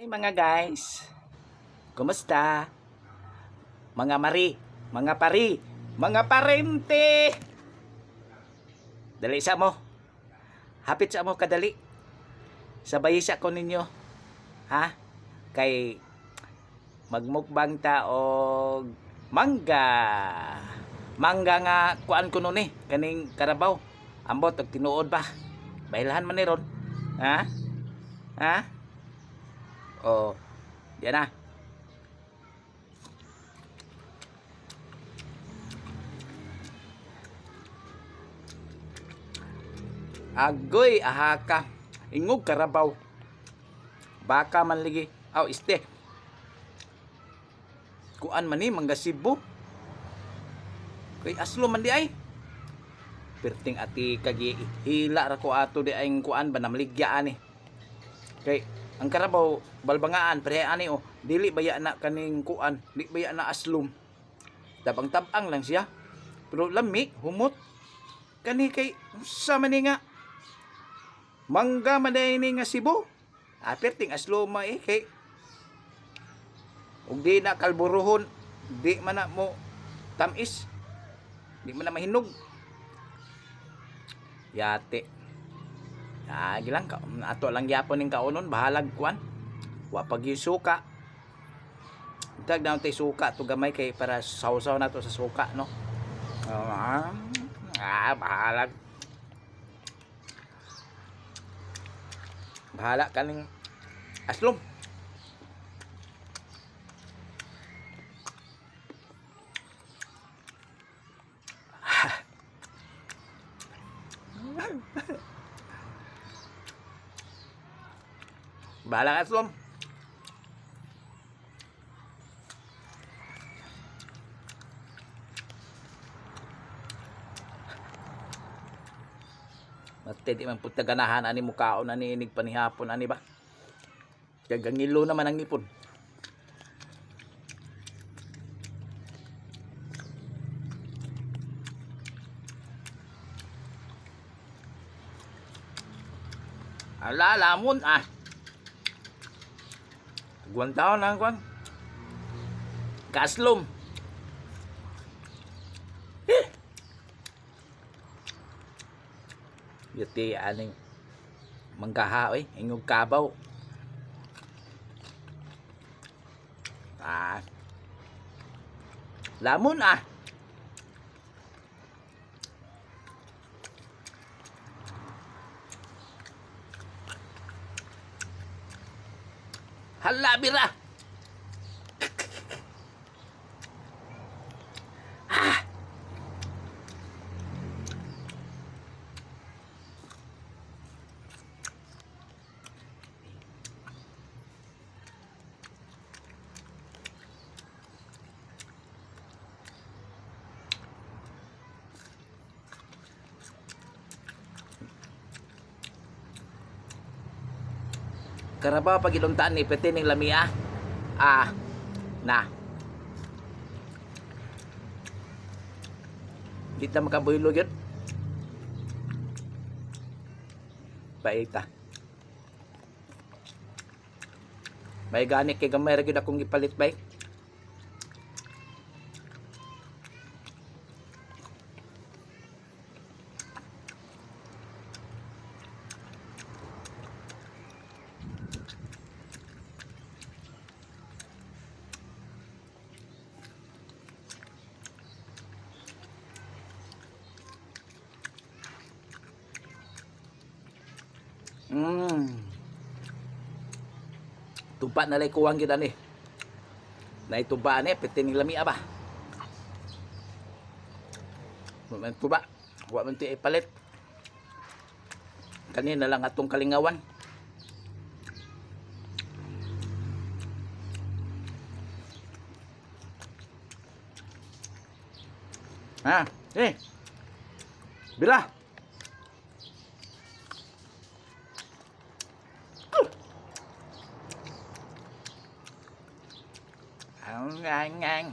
Hey mga guys, kumusta? Mga mari, mga pari, mga parente! Dali sa mo. Hapit sa mo kadali. Sabay sa ko ninyo. Ha? Kay magmukbang ta og mangga. Mangga nga kuan ko nun eh, kaning karabaw. Ambot og tinuod ba? Bailhan man ni ron. Ha? Ha? Oh, yan na. Agoy, ahaka. Ingog karabaw. Baka man ligi. Aw, este. Kuan man ni, mangga Cebu. Kay aslo man di ay. Perting ati kagi hila ra ko ato di ay kuan ba namaligya ani. Kay ang karabaw balbangaan pre ani oh, dili baya na kaning kuan, di baya na aslom. Tabang-tabang lang siya. Pero lami, humot. Kani kay unsa man ni nga mangga man day ni nga Cebu. Ah, perting asloma eh kay ug di na kalburuhon, di man na mo tamis. Di man na mahinog. Yate. Ah, gilang ka ato lang gyapon ning kaunon, bahalag kuan. Wa pag suka. Tag na tay suka to gamay kay para sawsaw na to sa suka, no. Ah, bahalag. Bahala kaning aslom. Bahala ka, aslom. Mate di man pud ganahan ani mukaon ani inig panihapon ani ba. Kay gangilo naman ang ngipon. Ala, lamon ah. Guwantaon ang kwan. Kaslom. Eh. Yuti aning manggaha oy, ingog kabaw. Ah. Lamon ah. Hala bira. Ah. Karabaw pag iluntaan ni pwede ning lamia. Ah. Na. Di ta makabuylo gyud. Paita. May gani kay gamay ra gyud akong gipalit bay. Tuba na lay kuwang gyud ani. Naituba ani pwede ning lamia ba. Wa man tuba. Wa man ti ipalit. Kanina lang atong kalingawan. Ha, eh. Bila. Ang ang ang.